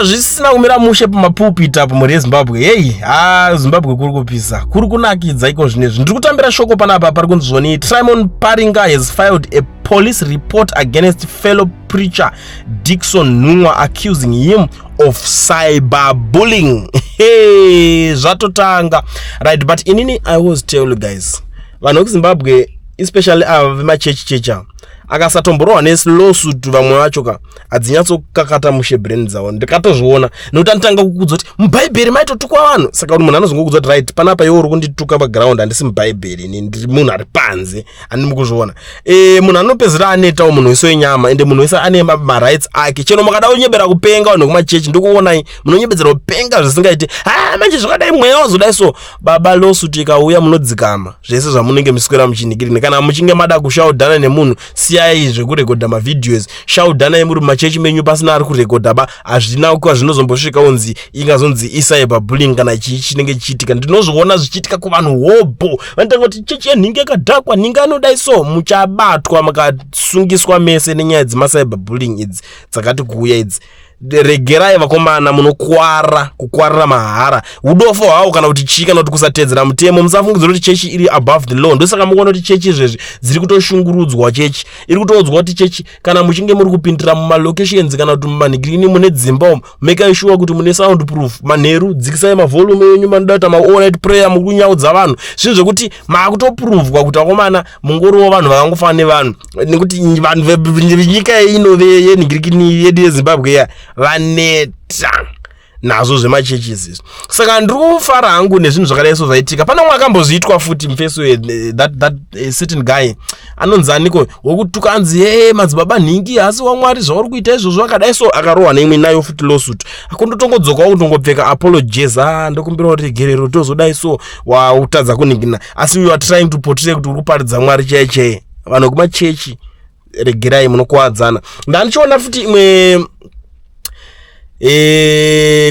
Zvisina kumira mushe pamapulpit apo, mhuri yeZimbabwe. Hei, ha, Zimbabwe kuri kupisa, kuri kunakidza iko zvinezvi. Ndiri kutambira shoko panapa pari kunzi zvoni Trimon Paringa has filed a police report against fellow preacher Dixon Nhumwa, accusing him of cyberbullying. Hey, zvatotanga, right? But inini I always tell you guys, vanhu vekuZimbabwe, especially ava vemachechi chechi ava, akasatomborohwa nelawsuit, vamwe vacho ka hadzinyatsokakata mushe brain dzavo. Ndikatozviona nekuti anotanga kukudza kuti mubhaibheri maitotukwa vanhu. Saka kuti munhu anozongokudza kuti, "Right, panapa iwe uri kundituka paground, handisi mubhaibheri, ini ndiri munhu ari panze." Handimi kuzviona? Munhu anopedzera anetawo, munhu wese wenyama, ende munhu wese ane marights ake. Chero makada kunyebera kupenga, vanhu vekumachechi ndikuonai munonyebedzera kupenga zvisingaiti. Ha, manje zvakadai, mweya wazodai. So baba, lawsuit ikauya, munodzikama zvese zvamunenge muswera muchinikirine. Kana muchinge mada kushaudhana nemunhu, siyai zvekurekodha mavideos, shaudhanai muri mumachechi menyu pasina ari kurekodha ba. Hazvina kwazvinozombosvika unzi ingazonzi icyberbullying kana chii chinenge chichiitika. Ndinozviona zvichiitika kuvanhu hobho, vanotanga kuti chechi yenhingi yakadhakwa, nhingi anodai. So muchabatwa mukasungiswa mese nenyaya dzemacyberbullying idzi dzakati kuuya idzi. Regerai vakomana, munokwara kukwarira mahara, udofo hwawo kana kuti chii, kana kuti kusatedzera mutemo. Musafungidzira kuti chechi iri above the law. Ndosaka mukuona kuti chechi izvezvi dziri kutoshungurudzwa. Chechi iri kutoudzwa kuti chechi, kana muchinge muri kupindira mumalocations kana kuti mumanhigirini mune dzimba umu, makai sure kuti mune sound proof. Manheru dzikisai mavolume enyu, manoda kuita maall night prayer, muri kunyaudza vanhu. Zvinhu zvekuti maakutopuruvhwa kuti vakomana mungoriwo vanhu vakangofanana nevanhu, nekuti vanhu venyika ino yenhingirikini yedu yeZimbabwe iya vaneta nazvo zvemachechi izvi. Saka ndiri kufara hangu nezvinhu zvakadai so zvaitika. Pane umwe akambozviitwa futi, mufeso, that certain guy anonzi aniko, wekutuka, anzi, "Ye madzibaba nhingi hasi waMwari, zvauri kuita izvozvo," akadai so, akarohwa neimwe nayo futi lawsuit. Akundotonggodzokawo kutongopfeka apologies, "A, ndokumbirawo regerero," tozodai so, wautadza kuningina, asi you are trying to portray kuti uri kuparidza Mwari chai chai. Vanhu vekumachechi, regerai, munokuwadzana. Ndandichiona futi imwe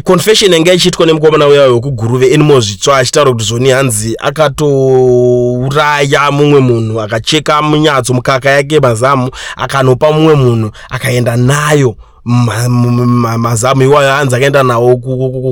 confession yanga ichiitwa nemukomana uya wekuGuruve, Anymore Zvitsva, achitaura kuti zvoni hanzi akatouraya mumwe munhu, akacheka munyatso mukaka yake, mazamu, akanopa mumwe munhu, akaenda nayo mazamu iwayo, hanzi akaenda nawo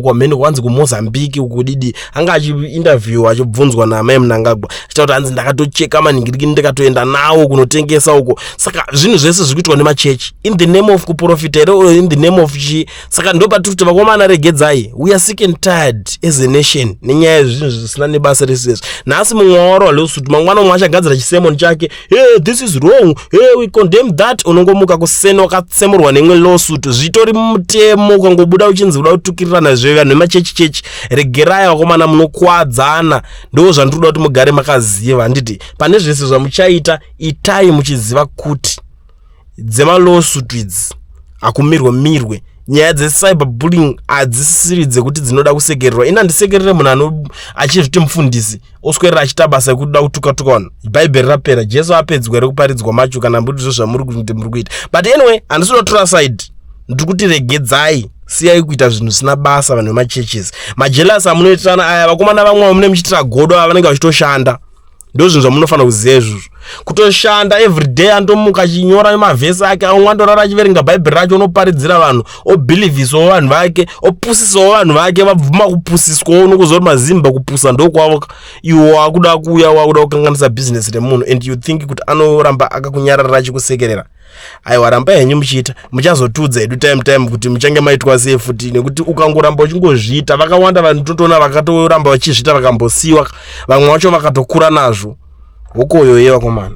kwamhene, kwanzi kuMozambique kudidi. Anga achiinterview, achibvunzwa namai Mnangagwa, achitaura kuti hanzi ndakatocheka manhingirikini, ndikatoenda nawo kunotengesa uko. Saka zvinhu zvese zviri kuitwa nemachechi in the name of kuprofita here or in the name of chii? Saka ndo patiri kuti, vakomana, regedzai. We are sick and tired as a nation nenyaya yezvinhu zvisina nebasa rese izvi. Nhasi mumwe wawarwa lawsuit, mangwana umwe achagadzira chisermon chake, "Hey, this is wrong. Hey, we condemn that." Unongomuka kuseni wakatsemurwa neimwe lawsuit. Zvitori mumutemo, ukangobuda uchinzi uda kutukirirana zve. Vanhu vemachechi chechi, regerai vakomana, munokwadzana. Ndo zvandiri kuda kuti mugare makaziva. Handiti pane zvese zvamuchaita, itai muchiziva kuti dzemalawsuit idzi hakumirwe mirwe. Nyaya dzecyberbullying hadzisiri dzekuti dzinoda kusekererwa. Ini handisekerere munhu ano achizviti mufundisi, oswerera achiita basa ekuda kutuka-tuka vanhu. Bhaibheri rapera, Jesu apedzwa here kuparidzwa macho, kana mburi zvo zvamuri kuti muri kuita? But anyway, handisi kuda side. Ndiri kuti regedzai, siyai kuita zvinhu zvisina basa. Vanhu vemachurches, majealous amunoitirana aya, vakomana, vamwe vamune muchiitira godo, ava vanenge vachitoshanda. Ndo zvinhu zvamunofanira kuziva izvozvo. Kutoshanda everyday, andomuka achinyora mavhesi ake, amwe andorara achiverenga Bhaibheri racho, unoparidzira vanhu, obhilivhisawo vanhu vake, opusisawo vanhu vake, vabvuma kupusiswawo. Nokuziva kuti mazimba kupusa ndokwavo. Iwo wakuda kuuya, wakuda kukanganisa bhizinesi remunhu, and you think kuti anoramba akakunyararira achikusekerera? Aiwa, rambai henyu muchiita, muchazotudza hedu time time kuti muchange maitwa sei futi, nekuti ukangoramba uchingozviita, vakawanda vanhu totoona vakatoramba vachizviita, vakambosiyiwa, vamwe vacho vakatokura nazvo. Hokoyo ye vakomana.